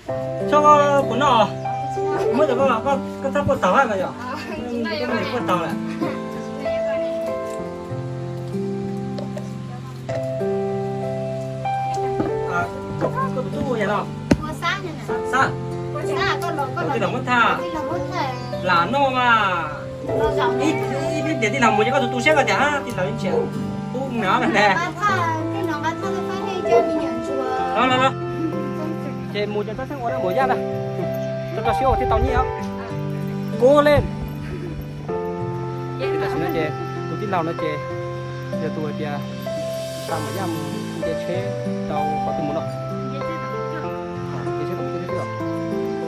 Tso kuv noj, muab rau koj, koj txhob quaj taug ko yog, koj quaj taug lawm. Koj tus tub hu yam no? Xab. Tij laug Muab Thaj. Lam noj mas. Ib pliag tij laug mus ces koj tus tu siab koj tias tij laug ib ntsia pub na ne. Los los los. Ces mus ces txhob xeeb ua na, muam Yaj na, tso tso siab ua thiaj tau nyiaj os. Kub li. Tam sim no ces tus tij laug no ces yog tus hais tias xa muam Yaj mus nce tsheb rau qhov twg mus no.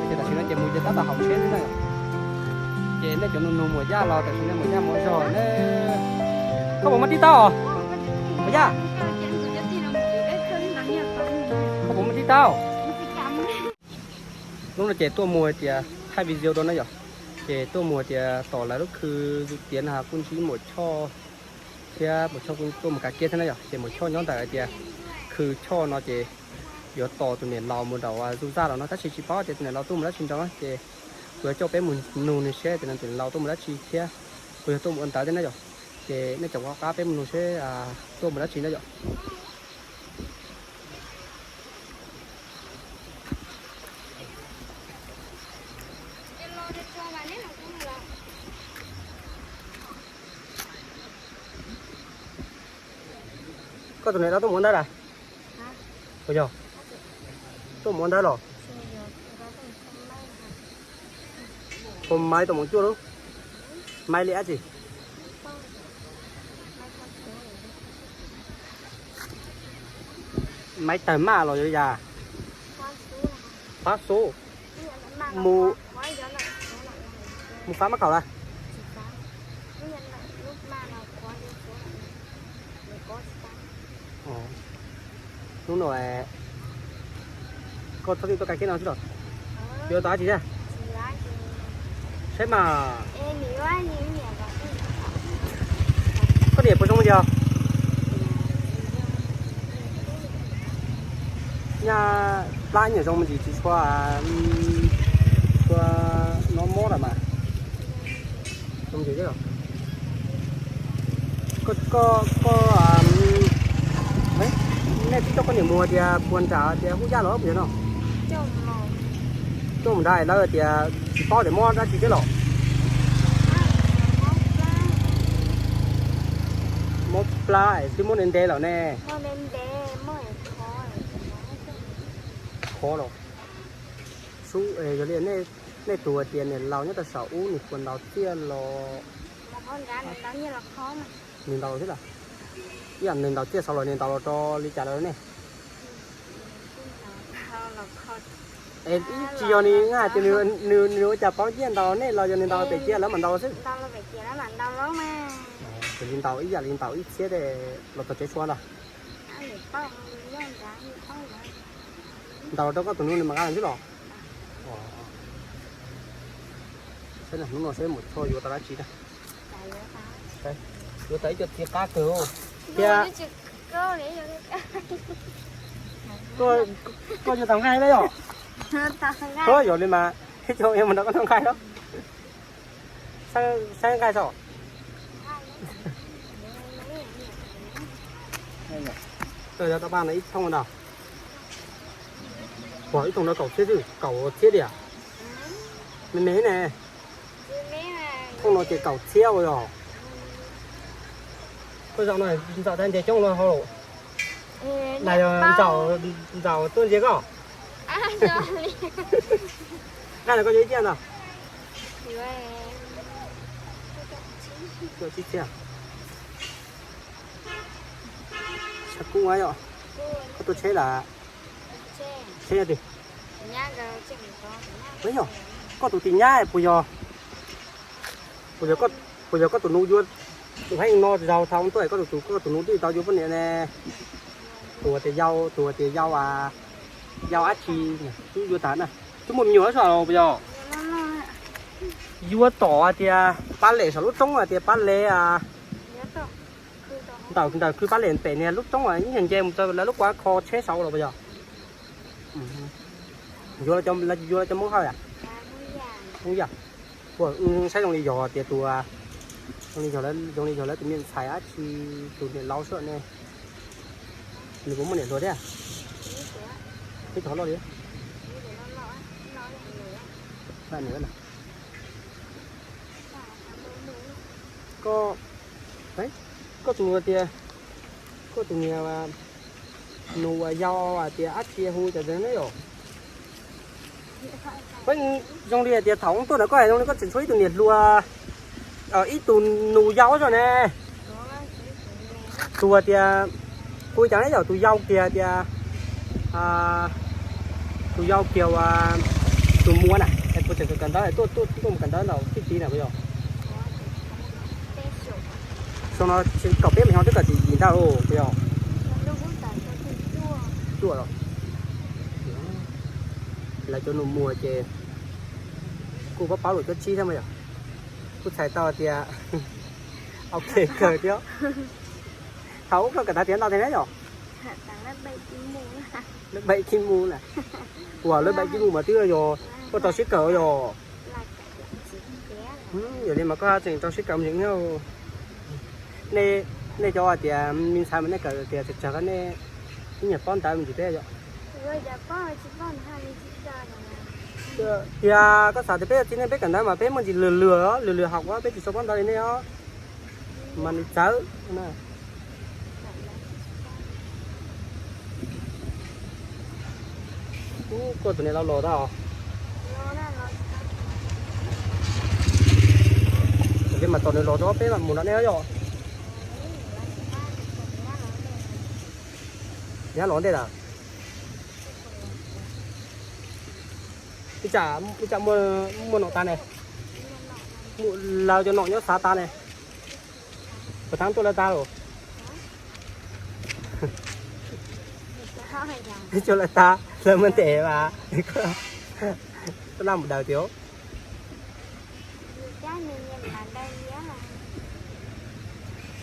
Ces tam sim no ces mus ces tab tom haus tsheb xwb na. Ces nej cov nug nug muam Yaj los tam sim no muam Yaj mus ua zog ne. Koj puas muaj tij taub, muam Yaj? Koj puas muaj tij taub? Hnub no ces tuaj mus hais tias thaij video rau na yom, ces tuaj mus hais tias tom lawv lub khw tiav no kuj ntsib muam Choj thiab muam Choj kuj tuaj mus kav kiab thiab na yom. Ces muam Choj nyob ntawm hais tias khw Choj no ces yuav tos tus niam laus mus nraum zug zaj los no tab sis tsis paub tias tus niam laus tuaj mus dab tsi nraud na. Ces kuv yuav coj peb mus nug nws seb tias tus niam laus tuaj mus dab tsi thiab puas yog tuaj mus ua ntawv thiab na yom. Ces nej cov qab peb mus nug seb tuaj mus dab tsi na yom. Koj tus niam laus tuaj mus ua ntawv lawm? Puas yog? Tuaj mus ua ntawv los? Phone maiv tau mus cuaj lub? Maiv li dab tsi? Maiv tawg maj los yog li cas? Fab xub. Mus, mus fab maj kaum lawm. Hnub no koj txhob tij tuaj kav kiab no xwb los? Yuav tau dab tsi thiab? Saib mas. Koj niam puas zoo tiag? Nyaj plab nyiam zoo me ntsis tsis tshua, tshua no mob lawm mas. Zoo ntsis thiab. Koj, koj, nej twb coj koj niam mus tias puas nram tias Hub Yaj los puas yog no? Coj mus nrad lawv tias tsis paub tias mob dab tsi thiab los? Mob plab twb mob ntev ntev lawm ne. Khov los? Xub, yog li nej tus hais tias niam laus nyob rau saum ub nws puas ntaus txiaj los? Nws ntaus thiab los? Ib yam nws ntaus txiaj saud los nws ntaus los rau li cas lawm ne? Es tsis yog nws hais tias nws ua cas paub txiaj ntaus nej los yog nws ntaus pem ciaj lawv mam ntaus xwb? Ces li ntaus ib yam li ntaus ib txhiab los txog tsev tshua ntag. Ntaus los rau koj tus nus nws mam nqa xwb los? Saib hnub no seb mus txog yuav tau dab tsi na. Yuav tau ib co txiv qab kawg thiab. Koj yuav tau nqaij na yom? Koj yuav li mas ib co mus nrog koj noj nqaij los? Saib nqaij tso. Koj yuav tau paj no ib thooj ntag. Ua ib thooj no kaum txhiab xwb, kaum txhiab tiag. Me me ne. Thooj no ces kaum txhiab ua yog. Koj zaum no ntxaum tag ntes coob no hauj lwm. Nais yog ntxaum tuaj ntsia koj. Nqaij no koj yuav ib tiag ntag. Tshab kub yom. Koj tua tsheb lawm? Tsheb yog twg? Yog koj tus tis nyab puas yog? Puas yog koj tus nus yuav tus heej no zaug thaum tuaj koj tus, koj tus nus twb tau yuav poj niam ne? Tus tias yau, tus tias yau, yau dab tsi, twb yuav tas na. Twb muaj me nyuam lawm los puas yog? Yuav tom tias Pab Lem saum lub roob tias Pab Lem, ntawm, ntawm khw Pab Lem pem niag lub roob ib nyuag nce mus rau lawv lub kuav kho tsheb saud los puas yog? Yuav los cov Hmoob Hawj a? Hmoob Yaj. Ua, saib zoo li yog tias tus, zoo li yog, zoo li yog lawv tus me ntxhais dab tsi, tus niam laus xwb ne. Nws puas muaj niam hluas thiab? Peb cov loj li. Koj, koj tus tias, koj tus niam nus uas yau hais tias dab tsi hu cov ntawd ne yom? Peb zoo li hais tias thaum ub tuaj ntawd koj hais zoo li koj tseem tshuav ib tug niam hluas, ib tug nus yau zog ne. Tus tias, kuv cas ne yom, tus yau kiag tias, tus yau kiag uas tus muam na, es puas tseem kawm ntawv, tuaj tuaj mus kawm ntawv ntawm tij txiv na puas yog? Xyoo no kaum peb mus xyoo twb kaum yim ntag puas yog? Cuaj los? Lawv cov nus muag ces kuj paub paub lus cuab tsib thiab mas yom. Kuj txhais tau tias ok kawg thiab. Thaum ub koj kawm ntawv tiav ntau tiag ne yom? Lawv npaim kib mus na. Ua lawv npaim kib mus mas twb yog koj rau siab kawg yom. Yog li mas koj tseem rau siab kawg mus ntxiv. Nej cov hais tias me ntxhais mas nej kawm tias tsawg tsawg nej ib nyuag paub ntawv me ntsis peb yom? Tias koj xav tias peb txiv neej peb kawm ntawv mas peb muaj ntsis lwg lwg, lwg lwg hom ua peb tsis tshua paub ntawv li nej os. Mas nws txawv na. Ub, koj tus niam laus los tau. Ces mas tos nws los rau peb mam mus nram nej yom. Nyab los ntej lawm. Ib tsam muaj nom tas ne, lawv cov nom nyob xav tas ne. Puas thab tuaj lawv tas los? Tuaj lawv tas lawv muaj ntes mas. Tuaj laj mus daws tias.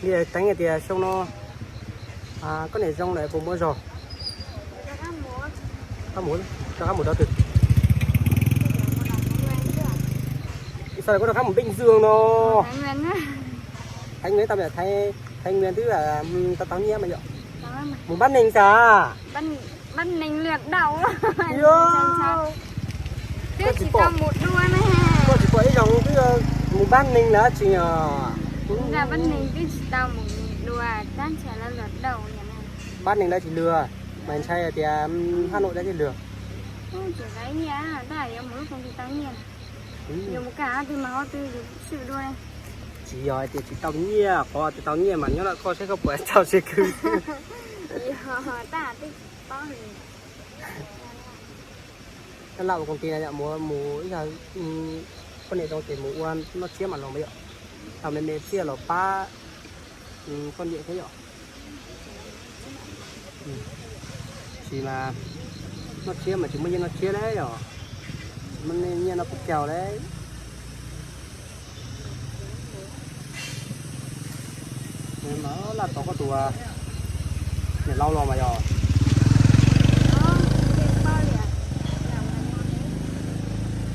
Li teeb tias xyoo no koj niam zoo lawm puas muaj zog? Rov qab mus rau twg? Ib xyoo koj rov qab mus Bình Dương no. Thái Nguyên tau, Thái Nguyên twb tau tau nyiaj mas yom. Mus Bắc Ninh xav. Koj tsis pom ib zaug twb mus Bắc Ninh lawm tsis yog? Bắc Ninh lawv tsis lwg, mas ntshai tias Hà Nội lawv thiaj lwg. Tsis yog tias tsis tau nyiaj, qhov tias tau nyiaj mas nyob lawm koj saib koj puas tau siab khwv. Tab laj ua koom ti na yom, mus ib yam poj niam zoo ces mus ua noj tsiab mam los mas yom. Thaum me me thiaj los pab poj niam thiab yom. Tab sis mas noj tsiab mas tsis muaj nyiaj noj tsiab lawm yom. Tsis muaj nyiaj noj pub caug lawm. Mas laj tod koj tus niam laus los mas yog.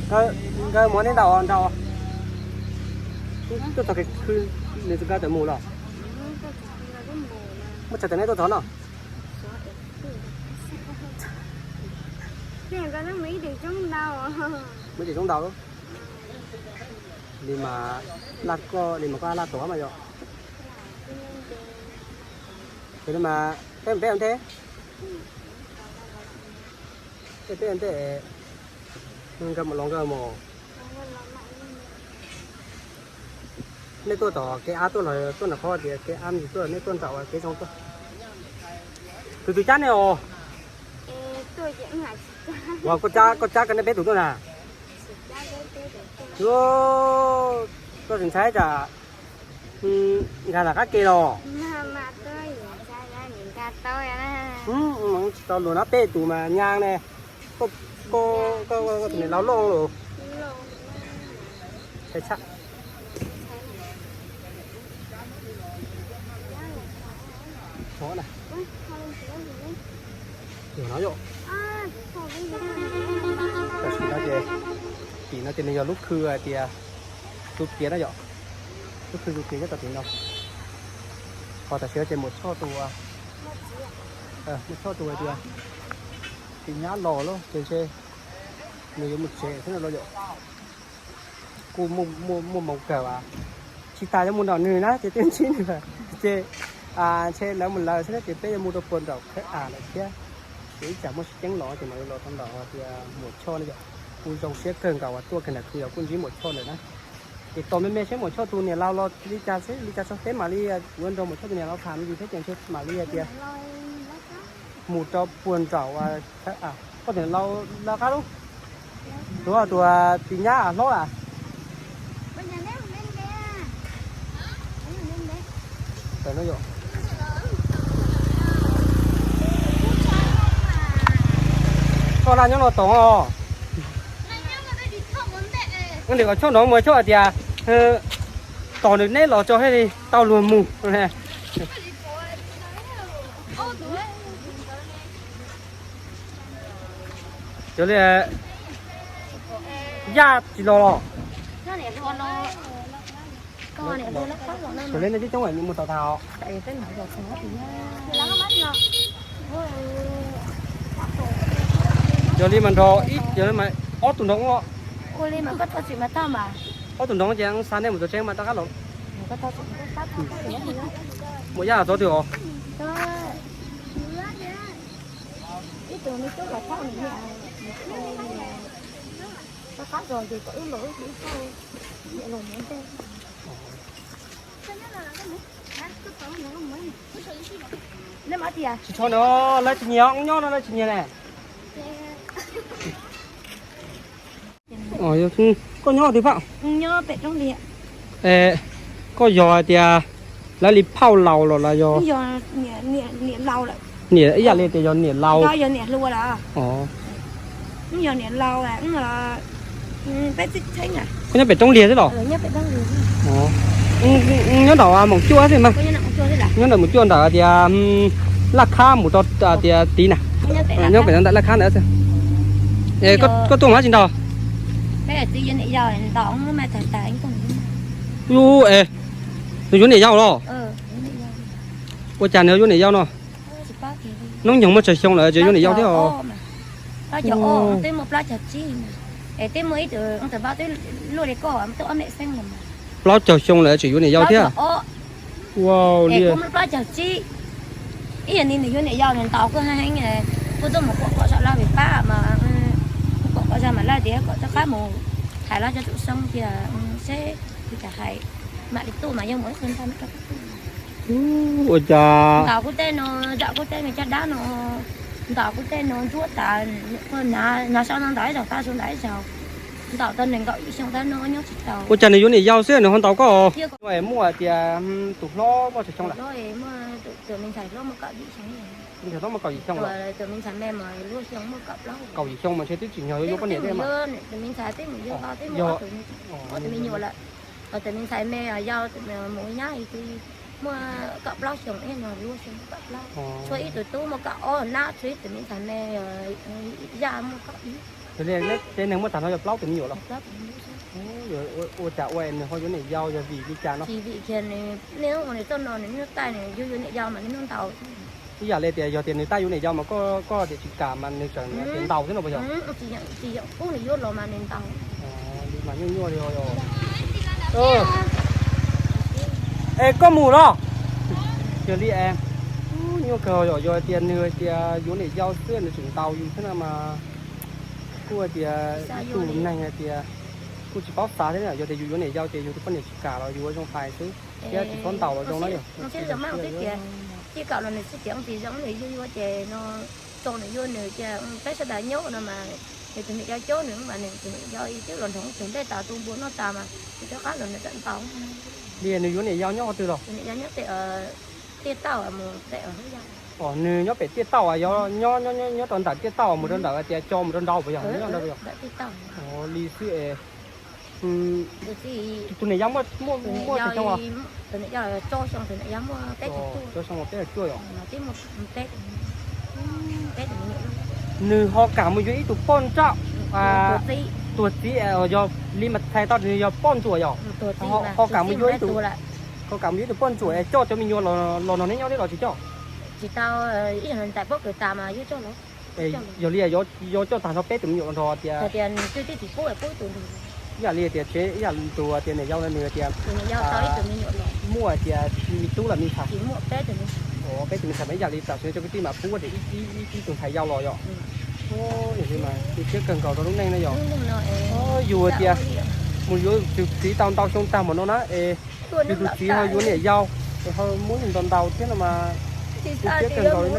Nkawd mus neb ntaus nraud. Tuaj txog kev khw nws tus nkawd tawm mus los. Muaj tsav tawm neb tuaj txog no. Muaj ib tug zoo ntau. Li mas laj koj li mas koj laj tod mas yom. Ces li mas peb peb ntej, peb peb ntej, nkawd mus los nkawd mus. Nej tuaj tom kev av tuaj los tuaj nram qhov tias kev av ntsis tuaj, nej tuaj nram kev zoo tuaj. Tus tus cab nej os. Ua koj cab koj nej peb tus tuaj na. Koj tsis ntshai tsam nkag nram qab ke los? Tsis tau luag na, peb tus mas nyab ne. Koj, koj tus niam laus loj los. Ntshai tshaj. Ov na. Ov no yom. No ces nws yog lub khw hais tias Tus Kiav na yom, lub khw Tus Kiav nyob tom tim no. Ho tam sim no ces Muam Choj tus, Muam Choj tus hais tias tus nyab los lawm ces ntshe nws yuav mus tsev xwb no los yom. Kuj muaj moo kawg as, tsis tas yuav mus nram nws na ces twb ntsib nws lawm ces ntshe lawv mus lawv xwb na ces peb yuav mus rau puag nram khawb av lawm thiab. Ces ib tsam muaj sib ceeb los ces mam li los rau nram tias Muam Choj na yom. Kuj zoo siab kawg nkaus uas tuaj kawg nram khw los kuj ntsib Muam Choj lawm na. Ces tos me me seb Muam Choj tus niam laus los li cas xwb, li cas txog teb mam li yuav nrog Muam Choj tus niam laus tham me ntsis thiab ces ntshe mam li hais tias mus rau puag nram khawb av. Koj tus niam laus lawv qab lub, tus tus tij nyab hlob a. Koj laj nyob no toom os. Nim kom Choj nrog mus, Choj hais tias tos nws neb los tso thiaj li tau luag mus. Yog li, Yaj tsis los los? Xyov li nej coob coob mus tom tas os. Yog li mas nrog ib, yog li mas ob tug nrog ua. Ob tug nrog ces xa nej mus txog tsev mas rov qab los. Muam Yaj txog twg os? Tsis txhob no, lawv tsis nyiam, nyob no lawv tsis nyiam ne. Koj nyob twg Phauj? Koj yog hais tias lawv li Phauj laus los los yog? Niam ib yam li tias yog niam laus. Koj nyob pem roob liag xwb los? Nyob nram Moos Cuaj xwb mas. Nyob nram Moos Cuaj ntawm tias Laj Khab mus rau tias tid na. Nyob pem ntawm Laj Khab ntawd xwb. Koj tuaj mus dab tsi ntag? Ub, es nws yuav niam yau los? Ua cas nws yuav niam yau no? Hnub nyoog muaj tsawg xyoo lawm tseem yuav niam yau thiab os? Plaub caug xyoo lawm tseem yuav niam yau thiab? Ua li, plaub caug tsib. Ib yam li nws yuav niam yau nws ntaus kuj heev heev, kuj tuaj mus kuam kom saum laj vim pab mas, kuam kom zag mam laj tias kom rov qab mus hais laj cov tsum xyoo tias seb li cas hais mam li tuaj mas yog mus ib qho ntag rov qab tuaj. Ua cas ntaus kuj tej no, zam kuj tej me caj dab no, ntaus kuj tej no ntsuab tas, nag sau no ntaus ib zaug tas su ntaus ib zaug, ntaus tau nees nkaum yim xyoo tab no nyob tsis tau. Ua cas nws yuav niam yau xwb nws ho ntaus koj? Muaj tias tus hlob muaj tsawg xyoo lawm? Tus me ntxhais hlob muaj kaum yim xyoo. Tus me ntxhais me mas luag xyoo muaj kaum plaub. Kaum yim xyoo mas ntshe twb tsim nyog yuav yuav poj niam thiab mas. Tus me ntxhais peb mus yug tau, peb muaj ob tug me nyuam lawm. Tus me ntxhais me yau mus nyab ib tug muaj kaum plaub xyoo, ib no luag xyoo muaj kaum plaub. Tshuav ib tug tub muaj kaum ob na, tshuav ib tug me ntxhais me Yaj muaj kaum ib. Ces neeg muaj tag nrho yog plaub tus me nyuam los? Ua cas ua nws ho yuav niam yau yog vim li cas no? Tsis vim kiag nws, nej ua nws txoj no nws niaj tais nws yuav yuav niam yau mas nws niaj ntaus. Ib yam li tias yog tias nws tais yuav niam yau mas koj tias tsis kam mas nws tseem tias ntaus xwb no puas yog? Tsis yog, pub nws yuav los mas nws ntaus. Li mas nyuaj nyuaj li os. Es koj mus los? Yog li es nyuaj kawg yom, yog tias nws tias yuav niam yau xwb nws tseem ntaus yus xwb no mas kuj tias ib tug neeg hais tias kuj tsis paub xav thiab, yog tias yus yuav niam yau ces yus tus poj niam tsis kam los yus ua zoo hais xwb thiab tsis txhob ntaus los zoo na yom. Tsis kam los nws tsis tias tsis zoo nws yuav yuav ces no tso nws yuav nws tias peb sawv daws nyob no mas nws tus niam yau cob nws mas nws tus niam yau twb los nrog tus ntej tas tu npua noj tas mas nws rov qab los nws txawm ntaus. Li nws yuav niam yau nyob qhov twg los? Nws nyob pem Tiaj Tauj mus pem Hub Yaj. Nws nyob pem Tiaj Tauj, nyob nyob rau ntawm Tiaj Tauj mus rau ntawm tias co mus rau nraud puas yog? Li xwb es tus niam yau muaj muaj tsawg xyoo os? Rau xyoo peb caug cuaj yom. Nws ho kam mus yuav ib tug poj nrauj, Tuag txib, yog li mas txhais tau yog poj ntsuam yom. Ho kam mus yuav ib tug, ho kam mus yuav ib tug poj ntsuam es coj cov me nyuam los no neb nyob thiab los tsis coj? Tsis tau, ib yam ntais pob kws tas mas yuav coj los. Yog li yuav coj tag nrho peb tus me nyuam los nrog tias, ib yam li tias tsev ib yam tus tias niam yau no nws tias muaj tias me tub los me ntxhais, peb tus me ntxhais mas ib yam li tam sim no cov kwv tij mas pub ib tus ntxhais yau los yom. Yog li mas tu siab kawg nkaus rau lub neej no yom. Yus tias mus yuav tus txiv tau ntau xyoo tag mus no na es yus tus txiv ho yuav niam yau es ho muab yus ntau ntau thiab no mas tu siab kawg nkaus li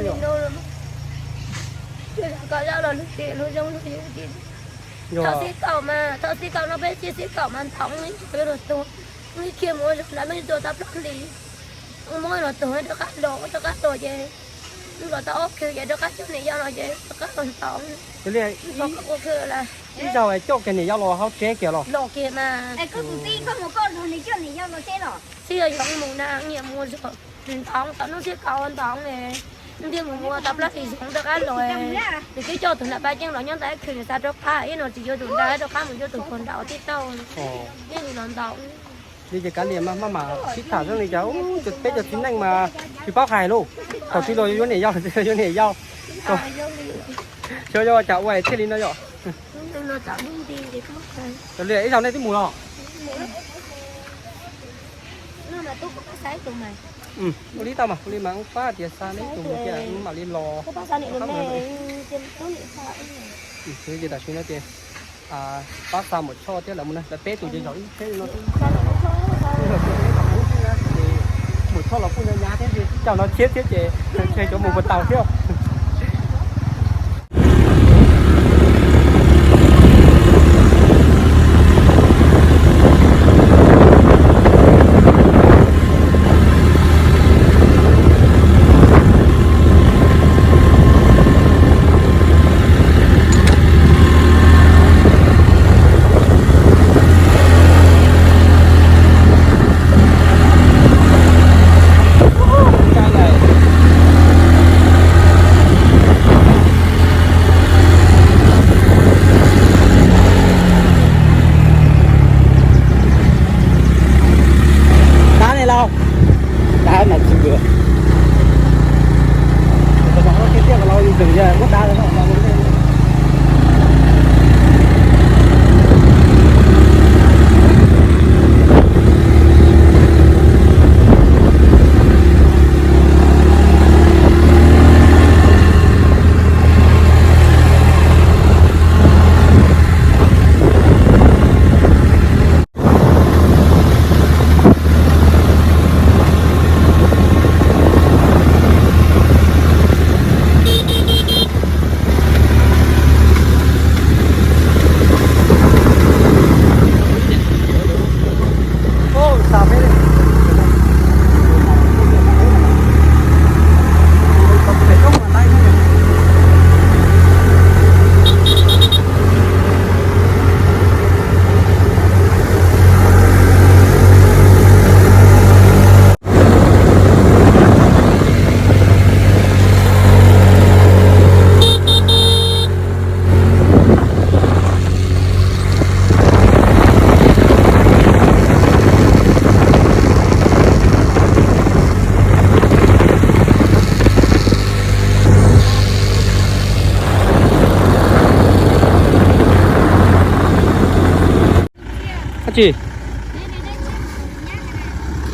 no yom. Thaum xib kaum mas, thaum xib kaum no peb txij xib kaum mas ntxoov li, yuav luag tuag, ib khiav mus ua zog nrad peb tuag tau plaub hlis, muab luag tuag rov qab los, rov qab los ces los tau ob khw ces rov qab coj niam yau los ces rov qab los ntxoov. Ib zaug coj kiag niam yau los hauv tsev kiag los? Los kiag mas. Koj tus tij koj mus koj nrog nws coj niam yau los tsev los? Txij yog mus na, nyiam mus zog, nws ntxoov thaum hnub xib kaum ntxoov, nws thiaj mus ua tau plaub hlis zoov rov qab los. Nws twb coj tus nram Paj Ceeb los nyob ntawm ib khw, nws xav rov qab, ib no tsis yuav tus nram, rov qab mus yuav tus puag nram tib tauj, thiaj li los ntxoov. Li ces kav liam mas maj mam sib tham xwb li cas, peb cov txiv neej mas tsis paub hais lauj. Thaum twg los yuav niam yau, thaum twg los yuav niam yau, xyov yuav ua cas ua thiaj li no yom. Li ib zaug nej twb mus los? Ua li tau mas, ua li mas pab tias xa neb ib tug mus thiab mam li los. Ces tam sim no ces pab xa Maum Choj thiab lawv mus na, lawv peb tus ces zaum ib tsheb no. Maum Choj los kuj hnyav hnyav thiab, caug no tshiab thiab ces ntshe cov mus puas tau thiab. Dab ne lauj? Dab mas tsis nqus. Tiag tiag los yus tseem yog muab dab. Dab tsi?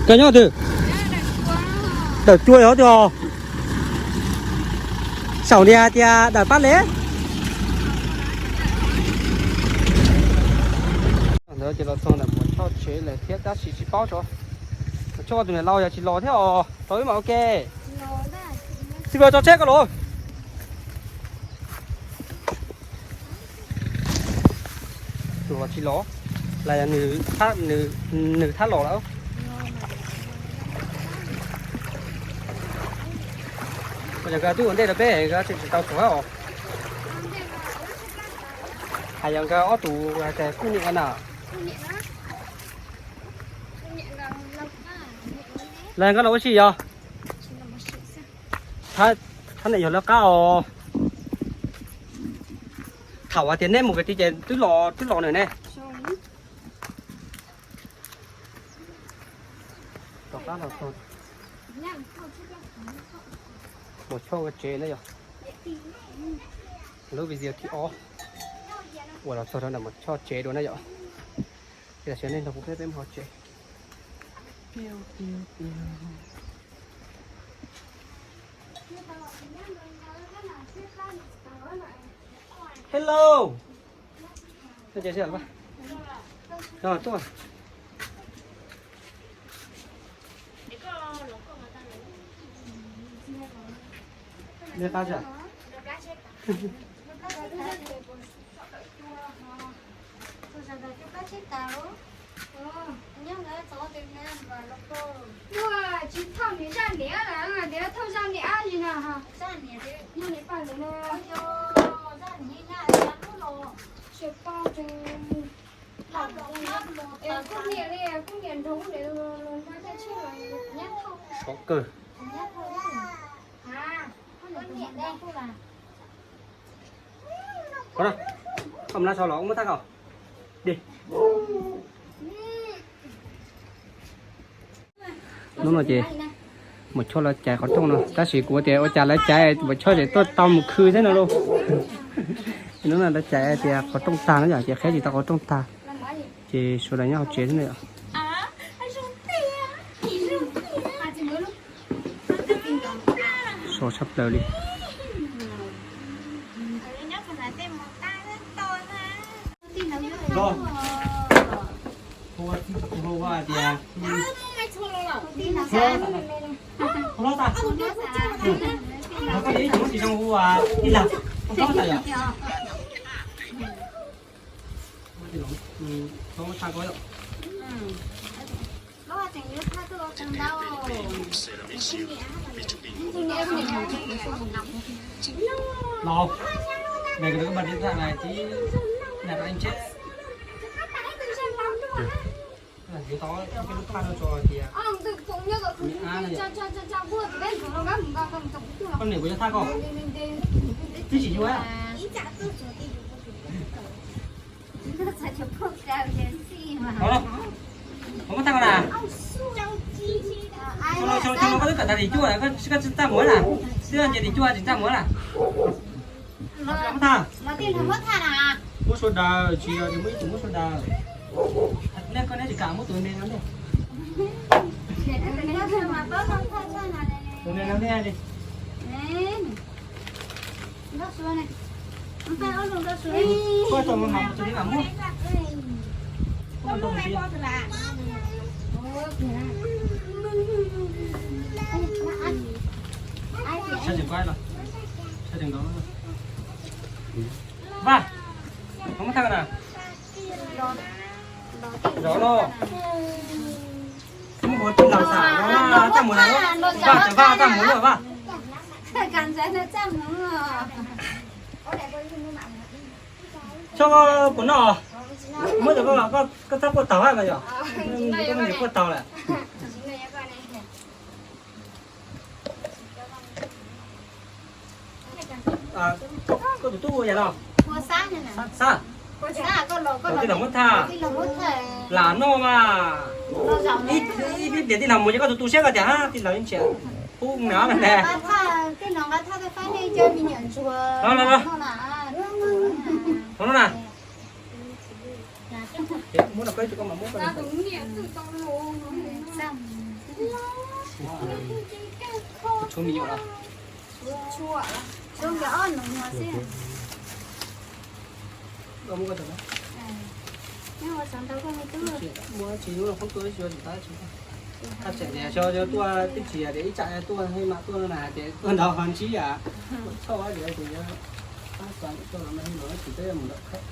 Koj nyob twg? Dawm Cua yog twg os? Saum niag tias dawm Pab Lev. Ntawd ces los txog ntawm Muam Choj tsev lawm thiab tab sis tsis paub tso. Muam Choj tus niam laus yog tsis los thiab os, tau ib mas ua ke. Txiv Npawg tso tsheb koj los. Tus los tsis los, las yog nws thab los lawm. Yog nkawd twb ua ntej rau peb nkawd tseem tsis tau txog os. Hais yog nkawd ob tus hais tias kuj niam na. Las nkawd los ua si yog. Thab niam yog lawv qab os. Thaum hais tias neb mus kwv tij ces twb los twb los nws ne. Tom qab los txog, Maum Choj ua tsev na yom. Lub video thib ob uas los txog rau ntawm Maum Choj tsev dua na yom. Ces tam sim no nej nrog kuv peb peb mus hauv tsev. Hello. Tuaj. Ua tsis thauj niam zaj niam, tias thauj zaj niam ab li no. Sawv paj, kuv niam li, kuv niam nrog kuv niam los nrog caj tshiab los nyab thauj. Sov kawg. Koj mus nab so los muab thaj koj. Dig. Hnub no ces Maum Choj lawv cais qhov rooj no, tab sis kuv tias ua cas lawv cais Maum Choj ces tuaj tau mus khw xwb no lauj. Hnub no lawv cais tias qhov rooj tag no yom, ces qheb tsis tau qhov rooj tag, ces sawv daws nyob hauv tsev xwb no yom. Sov tshaj plaws li. Los, mẹ cái đứa mà điện thoại này tí, nhà các anh chết. Con này của cho Thao không? Cái gì vậy? Ủa, không có Thao nè. Sao nó, sao, sao nó có tất cả thằng đi chua này, con, con xin Thao muối nè. Xin Thao muối nè. Muối soda, chị ơi, chị mới, chị muối soda. Neb, koj neb tsis kam muab tus me no neb. Tus me no neb li. Koj tau mas tus me mam muab. Koj tau mas. Sawv tsees koj los. Sawv tsees koj. Vaj, koj muab thaj na. Zov no. Muab ua tij laug xav no, txaj muag na. Vaj, vaj, txaj muag na, vaj. Tso koj puas noj? Muab rau koj, koj txhob quaj taug mas yom. Koj niam quaj taug lawm. Koj tus tub ua yam no? Xab. Tij laug muab thaj. Lam noj mas. Ib pliag tij laug mus ces koj tus tu siab koj tias hab tij laug ntsia pub na ne. Los, los, los. Los no na. Muab no peb tug koj mas muab koj. Tshuav me nyuam los? Muab tsis hnub no qhoob tuaj ib tsis tab tsis. Thaj tseem tias xyov tuaj twb tsis tias ib tsam tuaj hej mam tuaj no na, tias tuaj nrog ho ntsib yam txhoj tias tus yog pab xav tuaj los no tsis peb mus lawm khab.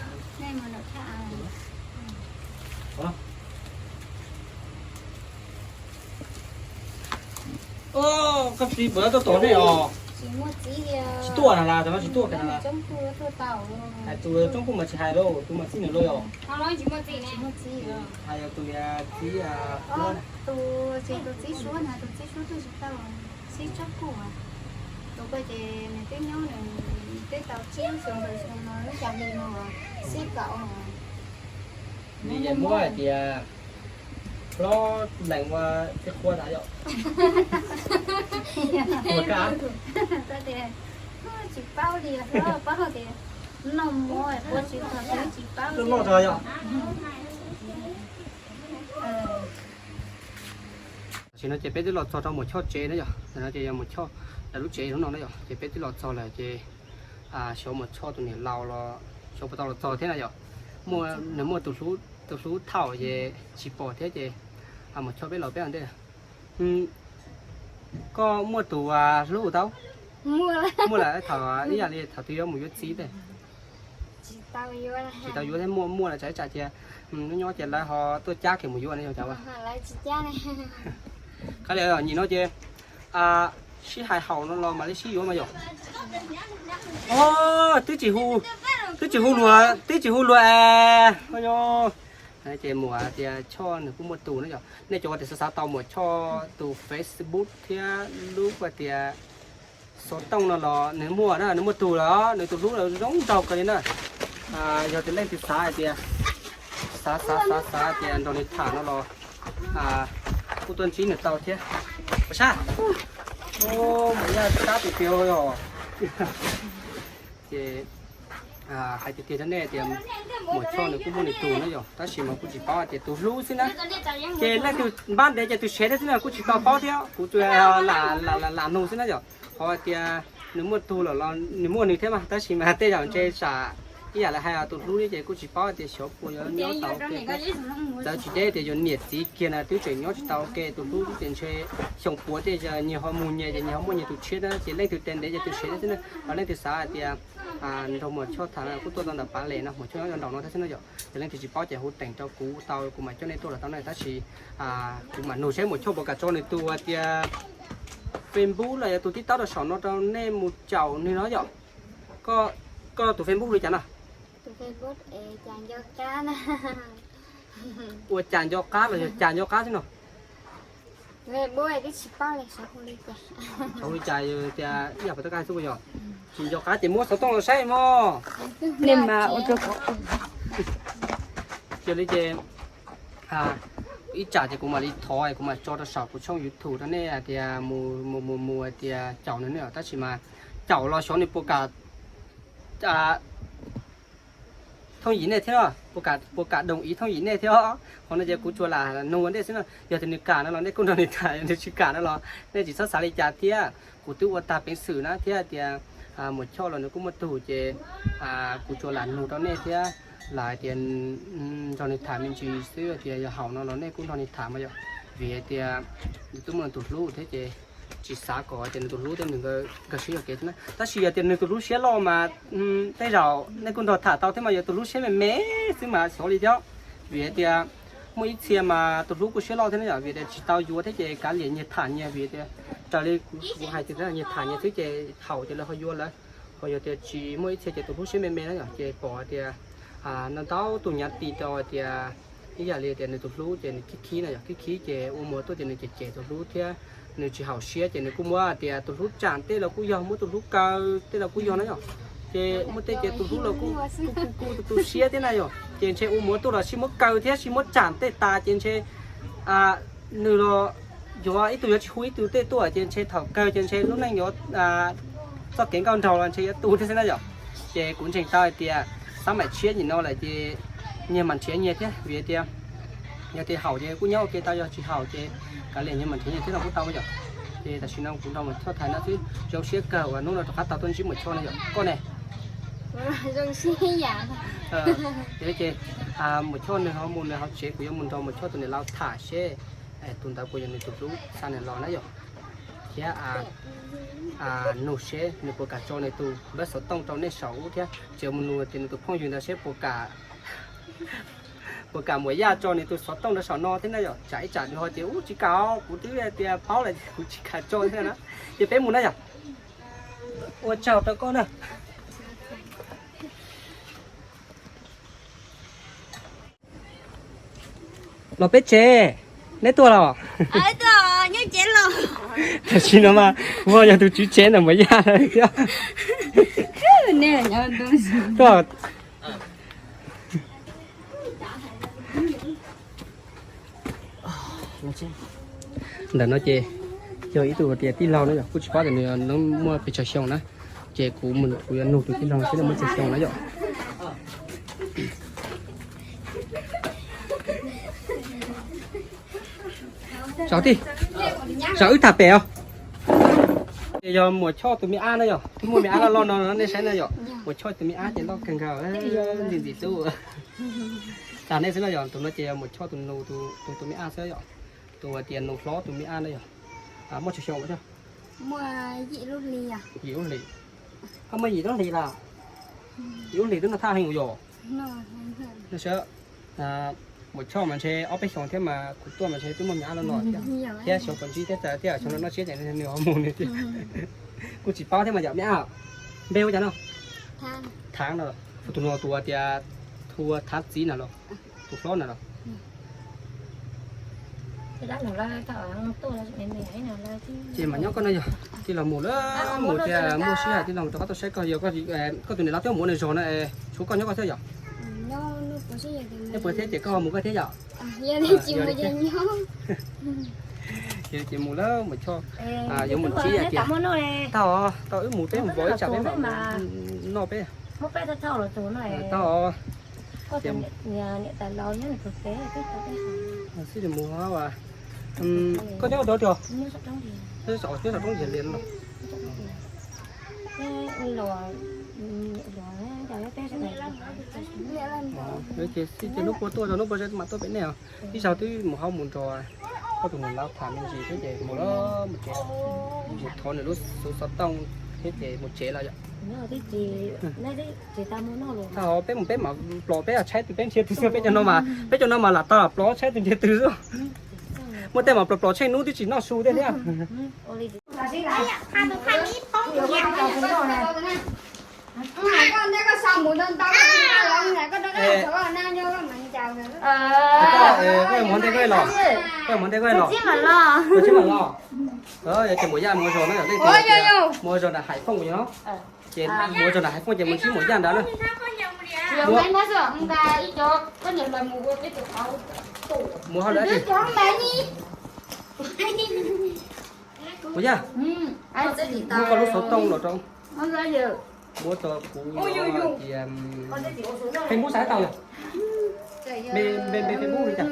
Koj txiv puas tuaj tos nej os? Tsis tuaj na las, tus no tsis tuaj kiag na las. Hais tus Roob Kuj mas tsis hais lauj, tus mas txib nws lauj yom. Hais yog tus txiv, tus txiv Suab na, tus txiv Suab twb tsis tau, txiv Roob Kuj. Ces nws twb nyob nws twb tau tsib xyoo xyoo no lub xya hli no xib kaum. Nws yeej muab hais tias hlob lees ua tib qhua tas yom. Tsis paub li, hlob paub tias noj mov ua tsis tau, tsis paub noj tso yom. Tam sim no ces peb twb los txog rau Muam Choj tsev na yom, tam no ces yog Muam Choj lawv lub tsev hnub no na yom, ces peb twb los txog lawm ces xyov Muam Choj tus niam laus los xyov puas tau los txog thiab na yom. Muaj, nws muaj tus hlub, tus hlub thaum ces tsis pom thiab ces Muam Choj peb los peb ua ntej. Koj muaj tus hlub tau? Muaj lawm, thaum ib yam li thaum twg yuav mus yuav txiv tej? Tsis tau yuav thiab, muaj muaj lawm tsam ib tsam ces nyob nyob ces lawv ho tuaj cab kiag mus yuav ne yog cas ua. Qhov li nyim no ces sib hais haum no los mam li sib yuav mas yom. Twb tsis hu, twb tsis hu luag, twb tsis hu luag es. Ces Muam tias Choj nws kuj muaj tus na yom. Nej cov uas tias xav xav tau Muam Choj tus Facebook thiab lub uas tias xov tooj no los nws muaj na, nws muaj tus lawm, nws tus hlub lawm zoo nraug kawg li na. Yog tias leej twg xav hais tias, xav xav xav xav tias nrog nws tham no los kuj tuaj ntsib nws tau thiab. Ua sab, mus yaj sab tiag tiag os. Ces hais tiag tiag rau nej tias Muam Choj nws kuj muaj nws tus na yom, tab sis mas kuj tsis paub hais tias tus hlub xwb na. Ces leej twg npab ntev ces tus sev thiab xwb na, kuj tsis tau paub thiab, kuv tsuas lam nug xwb na yom. Qhov tias nws muaj tus lawm los nws muaj nws thiab mas, tab sis mas tej zaum ntshe tsam ib yam li hais tus hlub li ces kuj tsis paub tias xyov puas yuav nyob tau ua ke. Txawm tsis deb tias yuav niam txiv kiag na twb tseem nyob tsis tau ua ke, tus hlub ces ntshe xyoo puav tej zaum nyias ho mus nyias ces nyias ho muaj nyias tus tshiab na, ces leej twg tes ntev ces tus sev thiab xwb na. Ho leej twg xav hais tias nrog Muam Choj tham no kuj tuaj tau ntawm Pav Lem no, Muam Choj nyob zos nraum no thiab xwb na yom. Ces leej twg tsis paub ces hu teem rau kuv tau, kuv mam coj nej tuaj los tau na, tab sis kuv mam nug seb Muam Choj puas kam tso nws tus hais tias Facebook los yog tus TikTok rau saum no rau nej mus caum nws no yom. Koj tus Facebook li cas no? Ua Cas Nco Qab los yog Cas Nco Qab xwb no? Xyov hu li cas, ib yam puas tab kaj xwb puas yog? Tsis nco qab ces muab xov tooj los saib mog. Nej mas ua rau kuv. Yog li ces ib tsam ces kuv mam li thov kuv mam tso rau saum kuv tshooj YouTube rau nej hais tias mus mus mus hais tias caum nws ne, tab sis mas caum los xyov nws puas kam thooj yim nej thiab, puas kam doos ib thooj yim nej thiab. Qhov no ces kuv tsuas lam nug ua ntej xwb na, yog tias nws kam no los nej kuj nrog nws tham, yog nws tsis kam no los nej tsis txhob xav li cas thiab. Kuv twb ua tag peev xwm na thiab tias Muam Choj los nws kuj muaj tug ces kuv tsuas lam nug rau nej thiab, lam hais tias nrog nws tham me ntsis xwb, tias yog haum no los nej kuj nrog nws tham mas yom. Vim hais tias nws twb muaj nws tus hlub thiab ces tsis xav kom tias nws tus hlub thiab nws nkawd siab yuam kev na. Tab sis yog tias nws tus hlub siab loj mas tej zaum nej kuj nrog tham tau thiab mas, yog tus hlub siab me me xwb mas xyov li thiab. Vim hais tias muaj ib txhia mas tus hlub kuj siab loj thiab na yom, vim tias tsis tau yuav thiab ces kav liam nyias tham nyias, vim tias raws li kuv hais tias nyias tham nyias xwb ces haum ces lawv ho yuav lawm. Ho yog tias tsis muaj ib txhia ces tus hlub siab me me na yom, ces pom tias ntau ntau tus nyav tis rau tias ib yam li tias nws tus hlub ces nws khib khib na yom, khib khib ces ua mus ua tuaj ces nws cem cem tus hlub thiab nws tsis haum siab ces nws kuj muab tias tus hlub tsam tej los kuj yog, muab tus hlub kaw tej los kuj yog na yom. Ces muaj tej ces tus hlub los kuj kuj kuj tu siab thiab na yom, ces ntshe ua mus ua tuaj los sib muab kaw thiab sib muab tsam tej tas ces ntshe nws los yuav ib tug yuav tsis hu ib tug tej tuaj ces ntshe thaum kawg ces ntshe lub neej yuav txoj kev nkauj nraug los ntshe yuav tu thiab xwb na yom. Ces kuv ntseeg tau hais tias xab maim tshiab nim no lawm ces nyias mam nrhiav nyias thiab, vim tias yog tias haum ces kuj nyob ua ke tau, yog tsis haum ces kav liam nyias mam nrhiav nyias thiab no kuj tau yom. Ces tam sim no kuv nrog Muam Choj tham no xwb, zoo siab kawg uas hnub no rov qab tau tuaj ntsib Muam Choj no yom. Koj ne? Ces Muam Choj nws ho mus nws hauv tsev, kuv yuav mus nrog Muam Choj tus niam laus tham seb tus ntawd puas yog nws tus hlub xa nws los na yom. Thiab nug seb nws puas kam tso nws tus npawb xov tooj rau nej saum ub thiab, tseem mus nug tias nws tus phooj ywg ntawd seb puas kam, puas kam Muam Yaj tso nws tus xov tooj rau saum no thiab na yom. Tsam ib tsam nws ho tias ub tsis kam, kuv twb tias paub lawm kuv tsis kam tso thiab na. Ces peb mus na yom. Ua tsaug rau koj na. Los peb tsev, neb tuaj los? Nyob tsev los. Tam sim no mas kuv ho yog tus tswv tsev ntawm Muam Yaj lawm thiab. Tuaj. Ntawm no ces yog ib tug tias tij laug na yom, kuj tsis paub tias nws muaj pes tsawg xyoo na. Ces kuv mus kuv yuav nug tus tij laug seb nws muaj tsawg xyoo na yom. Zaum tij, zaum wb tham pem os. Ces yog Muam Choj tus me ab na yom, twb muaj me ab loj loj no nej saib na yom. Muam Choj tus me ab ces loj kawg nkaus, ntxim ntxim hlub. Tag nej xwb no yom, tus no ces yog Muam Choj tus nus tus, tus me ab xwb yom. Tus hais tias nus hlob tus me ab na yom. Muaj tsawg xyoo thiab? Yim lub hlis. Koj muaj yim lub hlis lawm? Yim lub hlis twb noj thaj heev yom. Muam Choj mas ntshe ob peb xyoos thiab mas kuv tuaj mas ntshe twb muaj me ab loj no thiab. Thiab xyov puas ntsib thiab, xyov no noj tsiab ces nws ho mus nws thiab. Kuj tsis paub thiab mas yom me ab. Npe hu cas no? Thaav no. Tus no tus tias hu Thaav txiv na los? Tus hlob na los? Ces mas nyob koj no yog tij laug mus lawm, mus tias muaj sij hawm tij laug mus rov qab tuaj saib koj, yog koj tus niam laus twb mus ua nws zog no es tshuav koj nyob koj xwb yom? Nej puas thiab ces koj mus koj thiab yom? Ces mus lawm Muam Choj, yuav mus ntsib tias tau, tau wb mus peb mus vov ib tsam peb mam noj peb. Tau. Xij mus, koj nyob ua dog tiag? Nyob saum roob Yias Lias no. Ces xij ces hnub puas tuaj rau hnub puas mam tuaj pem nej os. Ib zaug twb mus hauv mus nrog koj tus niam laus tham me ntsis thiab ces mus lawm, mus thov nws lub xuv xov tooj thiab ces mus tsev lawm yom. Tau, peb mus peb mam plos peb tshaib tus peb nrhiav tus xwb, peb cov no mas, peb cov no mas lam tau lam plos tshaib tus nrhiav tus xwb. Muaj tej mas plos plos tsheej hnub twb tsis noj su thiab thiab. Koj mus ntej koj los, koj mus ntej koj los, koj mus ntej koj los. Ces Muam Yaj mus zog no, mus zog nram Haiv Fooj no. Ces mus zog nram Haiv Fooj ces mus ntsib Muam Yaj ntawd na. Mus hauj lwm. Muam Yaj, muab koj lub xov tooj los rau, muab rau kuv tias, Facebook xav tau yog? Npe, npe Facebook li cas?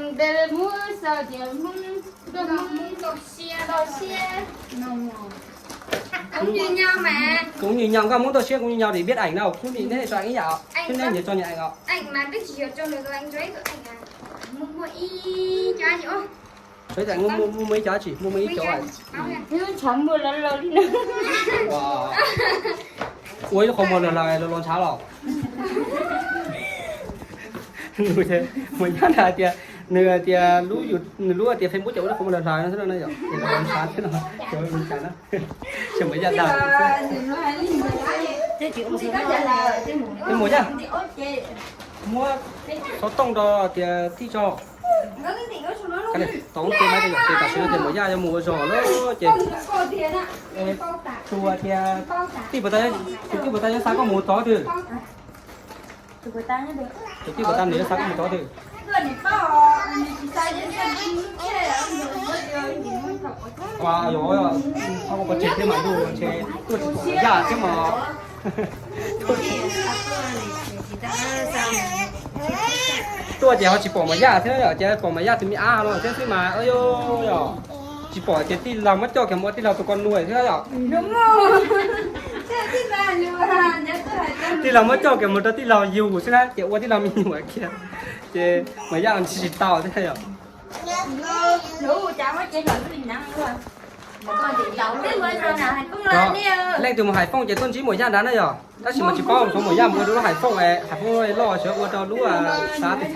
Cũng như nhau, koj Hmoob toj siab cũng như nhau thì biết ảnh đâu, quý vị nếp cho anh ấy nhỉ? Chứ nếp nhiều cho nhà anh ạ. Muaj ib co, muaj ib co tsis, muaj ib co. Ua ib lub qhov muag lawg lawg los los ntshav los. Muam Yaj hais tias, nws tias lub, nws lub tias Facebook ces ua lub qhov muag lawg lawg no xwb no yom, ces los los ntshav thiab no, ces ua li cas na. Ces Muam Yaj dag. Ces Muam Yaj, muab xov tooj rau tias tij tso. Tau ces mas ces tam sim no ces Muam Yaj yuav mus ua zog lawm ces, tus tias, tus tij puas tau, tus tij puas tau yuav xa koj mus tod twg? Tus tij puas tau nws yuav xa koj mus tod twg? Yog, ho pov tseg thiab mas ntuj ntshe tuaj tsis pom Muam Yaj thiab mas. Tuaj ces ho tsis pom Muam Yaj thiab yom, ces pom Muam Yaj tus me ab no thiab xwb mas, yog tsis pom ces tij laug muab coj kiag mus ua tij laug tus ko nuj thiab yom. Tij laug muab coj kiag mus rau tij laug yug xwb na, ces ua tij laug me nyuam kiag, ces Muam Yaj tsis tau thiab yom. Leej twg mus Haiv Fooj ces tuaj ntsib Muam Yaj nrad na yom, tab sis mas tsis paub xyov Muam Yaj mus ua rau lub Haiv Fooj, Haiv Fooj loj xyov ua rau lub xav tias.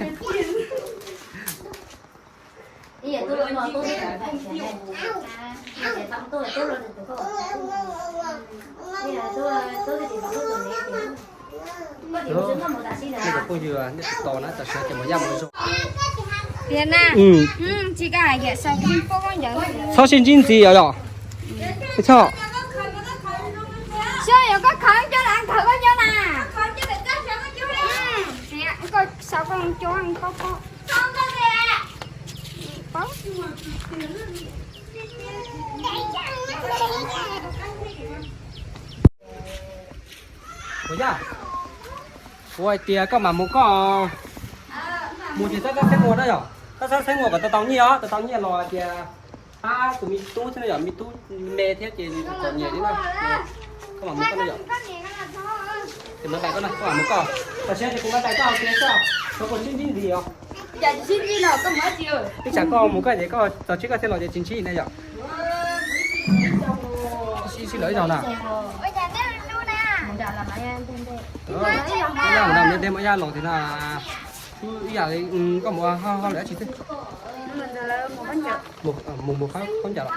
Phooj ywg nej tos na, tam sim no ces Muam Yaj mus zog. Txhob sib ntsib ntxiv os yom. Ib txhob. Xyov yog koj khawv coj las khawv koj nyob na. Koj xav koj coj koj pom. Paub. Ua yaj, ua hais tias koj mam mus koj, mus ces txhob txhob xeeb ua na yom, txhob txhob xeeb ua kom tau tau nyiaj os, tau tau nyiaj los hais tias pab tus me tub thiab na yom, me tub me thiab ces kom nyiam li na, ces koj mam mus koj na yom. Ces maiv ntais koj na, koj mam mus koj, tam sim no ces kuv maiv ntais koj hauv tsev xwb, txhob ua sib ntsib ntxiv os. Ib tsam koj mus koj ces koj txog tsev koj thiaj los ces tsis ntsib na yom. Sib sib lawm ib zaug na. Mus yaj los tias na, ib yam li koj mus ua hauj lwm dab tsi xwb. Mus mus khaub ncaws los,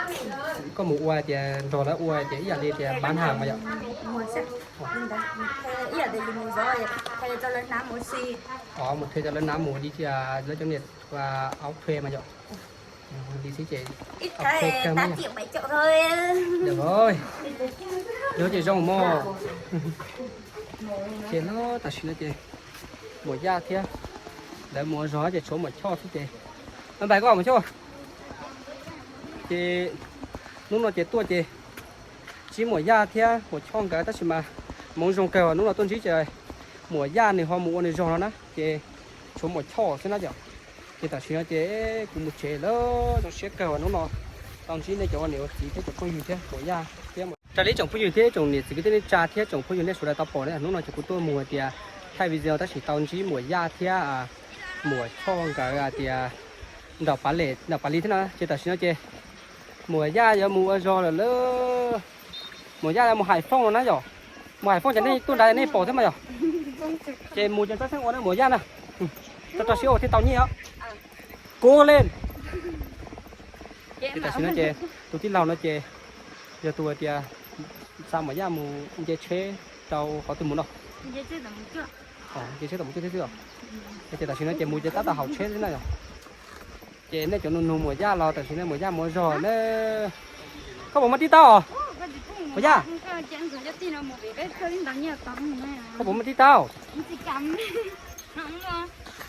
koj mus ua tias nrog lawv ua tias ib yam li tias npav nag mas yom. Mus thuê cov lawv hnav mus li lawv cov niam ua aub thuê mas yom. Li xwb ces, yog ces zoo mog. Ces no tam sim no ces Muam Yaj thiab lawv mus ua zog ces tshuav Muam Choj xwb ces, npais koj Muam Choj. Ces hnub no ces tuaj ces ntsib Muam Yaj thiab Muam Choj nkawd tab sis mas hmoov zoo kawg hnub no tuaj ntsib ces Muam Yaj nws ho mus ua nws zog no na ces tshuav Muam Choj xwb na yom. Ces tam sim no ces kuv mus tsev lawm, zoo siab kawg uas hnub no tau ntsib nej cov ua niam ua txiv thiab cov phooj ywg thiab Muam Yaj thiab. Raws li tsoom phooj ywg thiab tsoom niam txiv kwv tij neej tsa thiab tsoom phooj ywg nej sawv daws tau pom na, hnub no ces kuv tuaj mus hais tias thaij video tab sis tau ntsib Muam Yaj thiab Muam Choj nkawd hais tias nram Pav Lis thiab no ces tam sim no ces Muam Yaj yuav mus ua zog lawm lauj. Muam Yaj yuav mus Hais Fooj no na yom. Mus Hais Fooj ces nej tuaj nrad nej pom thiab mas yom. Ces mus ces txhob xeeb ua na Muam Yaj na. Txhob txhob siab ua thiaj tau nyiaj os. Kub li. Ces tam sim no ces tus tij laug no ces yog tus hais tias xa Muam Yaj mus nce tsheb rau qhov twg mus no. Nce tsheb tom mus cuaj xwb os. Ces tam sim no ces mus ces tab tom haum tsheb xwb na yom. Ces nej cov nug nug Muam Yaj los tam sim no Muam Yaj mus ua zog na. Koj puas muaj tib taub? Muam Yaj, koj puas muaj tib taub?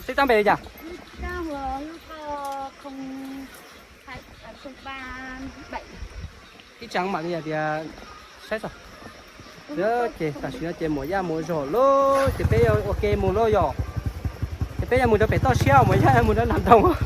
Tib taub npe li cas? Ib tsam mam li hais tias saib tso. Ces tam sim no ces Muam Yaj mus ua zog lauj, ces peb yuav ua ke mus lauj yom. Ces peb yuav mus rau pem toj siab, Muam Yaj yuav mus rau nram nroog.